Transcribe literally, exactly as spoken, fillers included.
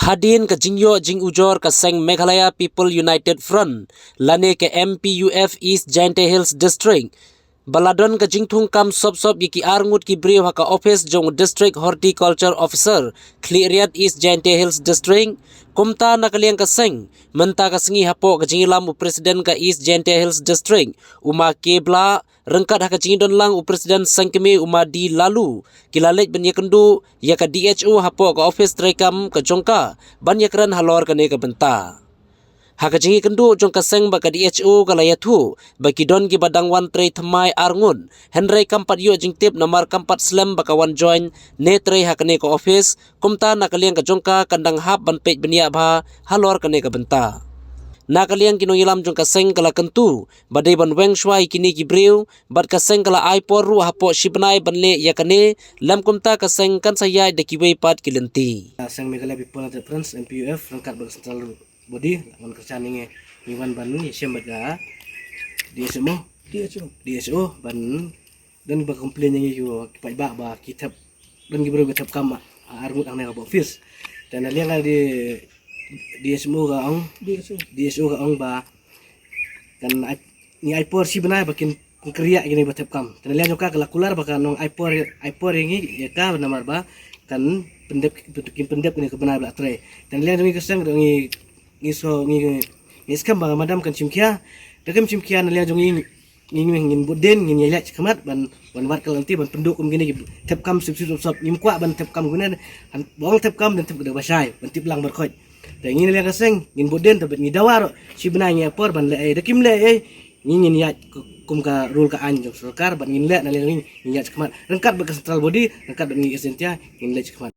Hadien ka jingïoh jingujor ka seng Meghalaya People United Front lane ka M P U F East Jaintia Hills District, ba la don ka jingthung kam sop sop ïa ki ar ngut ki briew ha ka office jong u District Horticulture Officer, Khliehriat, East Jaintia Hills District. Kumta na ka liang ka seng, mynta ka sngi hapoh ka jingïalam u President ka East Jaintia Hills District, u Ma K Blah, ryngkat ha ka jingdon lang u President seng kmie u Ma D Laloo, ki la leit ban ïakynduh ïa ka D H O hapoh ka office treikam ka jong ka, ban ïakren halor kane ka bynta. Ha ka jingïakynduh jong ka seng bad ka D H O ka la ïathuh ba ki don kiba dang wan trei thymmai ar ngut, hynrei kam pat ïoh jingtip namar kam pat slem ba ka wan join ne trei ha kane ka office. Kumta na ka liang ka jong ka kan dang hap ban peit bniah bha halor kane ka bynta. Na ka liang ki nongïalam jong ka seng ka la kyntu ba dei ban weng shuwa ïa kine ki briew, bad ka seng ka la ai por ruh hapoh shi bnai ban leh ïa kane, lym kumta ka seng kan sa ïaid da kiwei pat ki lynti. Seng Meghalaya People United Front, M P U F, ryngkat bad ka central body, ngan kyrshan ïa ngi, ngi wan ban ïashem bad ka D H M O, D H O, D H O, ban don ba complain ïa ngi ki paidbah ba ki thep, don ki briew ki thep kam ar ngut hangne hapoh office. Te na liang ka D, D H M O ka ong, D H O, D H O ka ong ba kan ai, ngi ai por shi bnai ba kin, kin kyrïah ïa kine ba thep kam. Te na liang jong ka ka la kular ba kan ong ai por, ai por ïa ngi ïa ka namar ba kan pyndep, kin pyndep kine ka bnai ba la trei. Te na liang jong ngi ka seng ngi, ngi so ngi, ngi skhem ba madam kan shim khia. Te kam shim khia na liang jong ngi, ngi, ngi, ngin bud dien, ngin ïaid shakhmat ban, ban wad ka lynti ban pynduh kum kine ki thep kam sip sip sop sop. Ngim kwah ban thep kam kine, ba ong thep kam ban thep ka da ba shai, ban tip lang barkhot. Te ngi na liang ka seng ngin bud dien, te bad ngi dawa ruh shi bnai ngi ai por ban leh ei, da kim leh ei, ngi ngin ïaid kum ka rule ka aiñ jong sorkar, bad ngin leh na liang ngi, ngin ïaid shakhmat ryngkat bad ka central body, ryngkat bad ngi ka East Jaintia, ngin leh shakhmat.